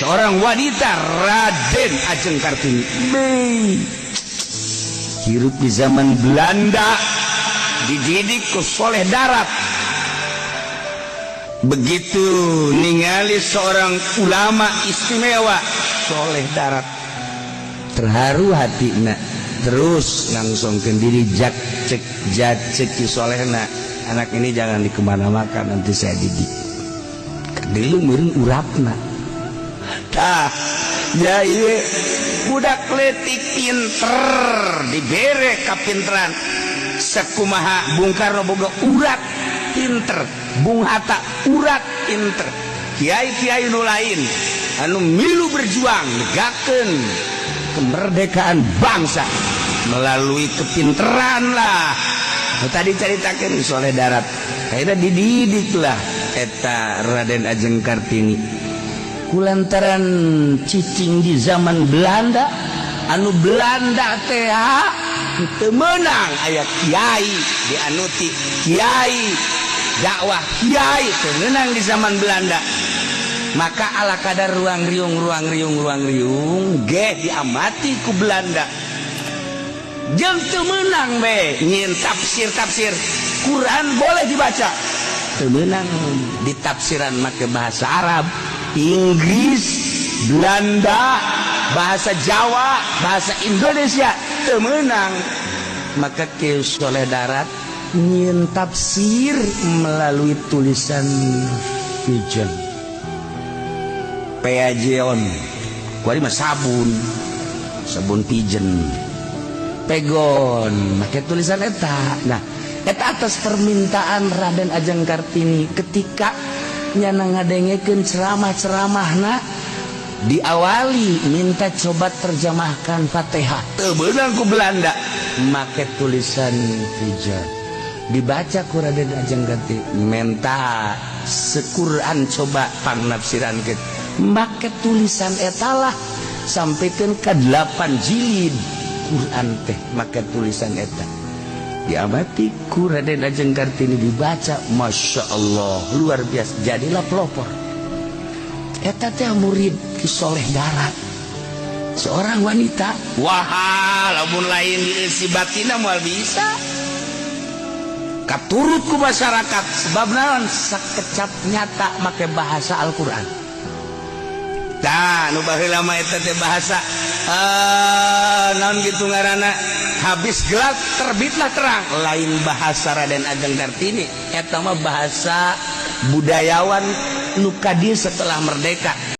Seorang wanita, Raden Ajeng Kartini. Be. Hirup di zaman Belanda, dididik ku Soleh Darat. Begitu ningali seorang ulama istimewa, Soleh Darat, terharu hati terus langsung diri jak cek jak cek Ki Solehna, "Anak ini jangan dikemana-makan, nanti saya didik." Dulu meureun urapna tah ya, iya, budak letik pinter, dibere kapinteran. Sekumaha Bung Karno boga urat pinter, Bung Hatta urat pinter, kiai-kiai nu lain anu milu berjuang negakeun kemerdekaan bangsa melalui kepinteran lah. Nu tadi caritakeun Soleh Darat, akhirnya dididik lah eta Raden Ajeng Kartini. Kulantaran cicing di zaman Belanda, anu Belanda teh teu meunang aya kiai, dianuti kiai, dakwah kiai teu meunang di zaman Belanda. Maka ala kadar ruang riung, ruang riung, ruang riung ge diamati ku Belanda, jeung teu meunang be nyieun tafsir. Tafsir Quran boleh dibaca, teu meunang ditafsiran make bahasa Arab, Inggris, Belanda, bahasa Jawa, bahasa Indonesia teu meunang. Maka Ki Soleh Darat nyieun tafsir melalui tulisan Pigeon, Peajeon. Kuari mah sabun, sabun Pigeon, Pegon, make tulisan eta. Nah, eta atas permintaan Raden Ajeng Kartini ketika nyana ngadengekeun ceramah-ceramahna, diawali minta coba terjemahkan Fatihah, teu beunang ku Belanda make tulisan Pigeon. Dibaca ku Raden Ajeng Kartini, menta sekuran coba pangnafsirankeun make tulisan etalah, sampaikan ke 8 jilid Quran teh make tulisan eta. Diamati ku Raden Ajeng Kartini, dibaca, Masya Allah, luar biasa, jadilah pelopor. Eta teh murid Ki Soleh Darat, seorang wanita. Wah, lamun lain diisi batina moal bisa katurut ku masyarakat, sebab naon? Sakecap nyata make bahasa Al-Quran. Tah, nu baheula mah eta teh bahasa naon gitu ngaranna, habis gelap terbitlah terang. Lain bahasa Raden Ajeng Kartini eta mah, bahasa budayawan nu ka dieu setelah merdeka.